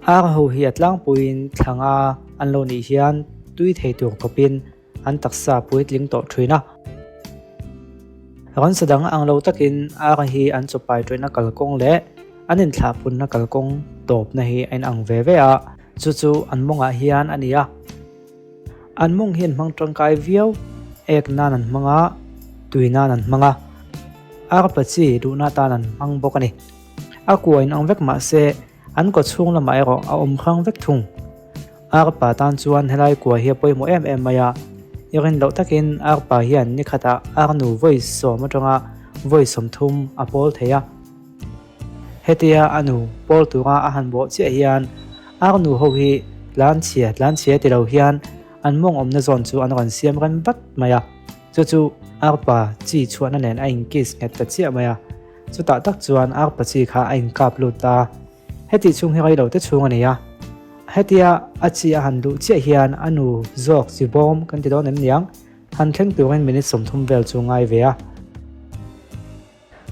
Ar ho hi a tlangpuiin thla nga an lo nih hian tui thei tur khawpin an taksa puitling tawh thin a. Ransa dang ang lo takin ar hi an chawpai tawihna kalkawng leh an inthlahpunna kalkawng tawpna hi a inang ve ve a, chu chu an mawngah hian a ni a. An mawng hi an hmang tangkai viau, ek nan an hmang a, tui nan an hmang a, arpa chi duhna atan an hmang bawk a ni. A kua inang vek mah se an kaw chhung lamah erawh a awm hrang vek thung. Arpa tan chuan helai kua hi a pawimawh em em mai a, i rin loh takin arpa hian ni khatah arnu vawi sawm atanga vawi 30 a pawl thei a. Hetia a nu pawl tura a han bawh chiah hian arnu ho hi tlanchhia tlanchhia ti lo hian an mawng awmna zawn chu an rawn siam rem vat mai a, chu chu arpa chi chhuahna nen a inkiss nghet ta chiah mai a. Chutah tak chuan arpa chi kha a inkap lut ta. Heti chhung hi reilo te chhung a ni a. Hetia a chi a han luh chiah hian a nu zawk chi bawm kan ti dawn em niang, han thleng turin minute 30 vel chu ngai ve a.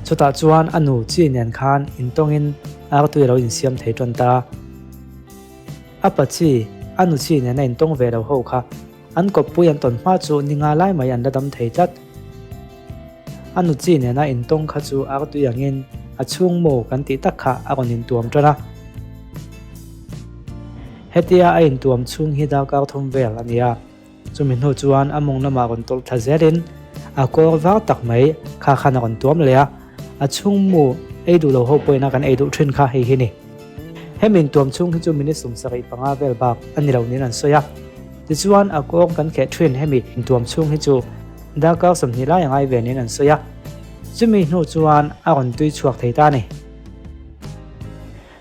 Chutah chuan a nu chi nen khan intawngin artui a lo insiam thei tan ta. A pa chi, a nu chi nen a intawng ve lo ho kha An kawppui an tawn hma chu ni nga lai mai an la dam thei tlat. A nu chi nena intawng kha chu a tui angin a chhung maw kan tih tak kha a rawn intuam tan a. Hetia a intuam chhung hi darkar thum vel a ni a. Chumi hnu chuan a mawng lamah rawn tawlh thla zelin a kawr var tak mai kha khan a rawn tuam leh a. A chhung mu ei duh lo ho pawhin a kan ei duh thin kha hei hi ni. Hemi intuam chhung hi chu minute 75 vel bak a ni lo niin an sawi a. Tichuan a kawng kan kheh thin hemi intuam chhung hi chu darkar 20 lai a ngai ve niin an sawi a, chumi hnu chuan a rawn tui chhuak thei ta a ni.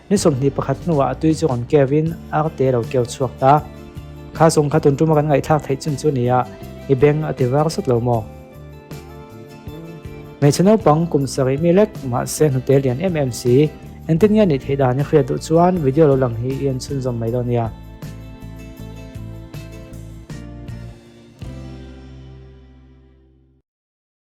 Ni 21 hnuah a tui chu rawn keu in arte lo keu chhuak ta. Kha zawng kha tun tuma kan ngaihthlak theih chun chu nia, i beng a ti var sawt lo maw? Hmeichhe naupang kum 7 mi lek mahse hnute lian em em si, engtin nge nih theih dan i hriat duh chuan video lo lang hi i en chhunzawm mai dawn nia.